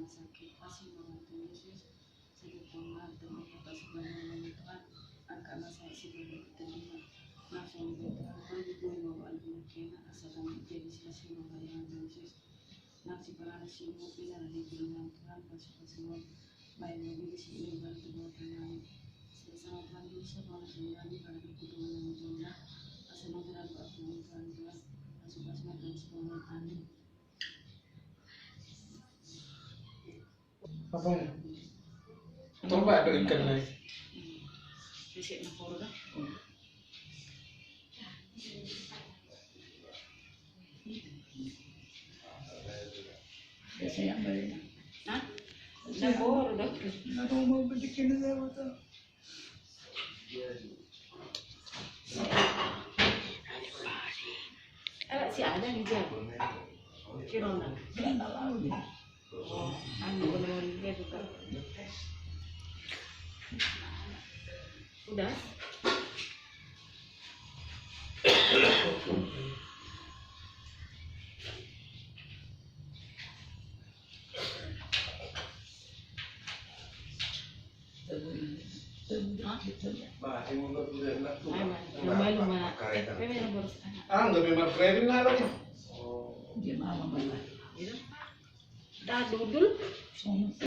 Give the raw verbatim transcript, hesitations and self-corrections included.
Sakit, kasih mama Tuhan Yesus. Sakit Tuhan, terima kasih banyak banyak Tuhan. Angkat masa isi banyak kita juga. Langsung di Tuhan, kau juga mau alun kena asal kami jadi saksi mama Tuhan Yesus. Nang si parana si mo pina di Tuhan, Tuhan kasih kasih mau. Baik lagi di sini bantu buat Tuhan. Sama Tuhan bisa kalau sendiri pada berkutu dengan Tuhan. Asal mau Tuhan buat Tuhan Tuhan. Kasih kasih Tuhan semua. Amin. Apa ya? Tong ba do ikan nai. Bisa nak koru dah. Biasa yang baik. Hah? Nak koru dah. Nak mau beli kena dah betul. Ala si ada di jam. Kirona. Oh, anu, boleh mau lihat juga. Udah. Ah, nggak memang kredit nggak ada. Dia mama mana? Dah dudul.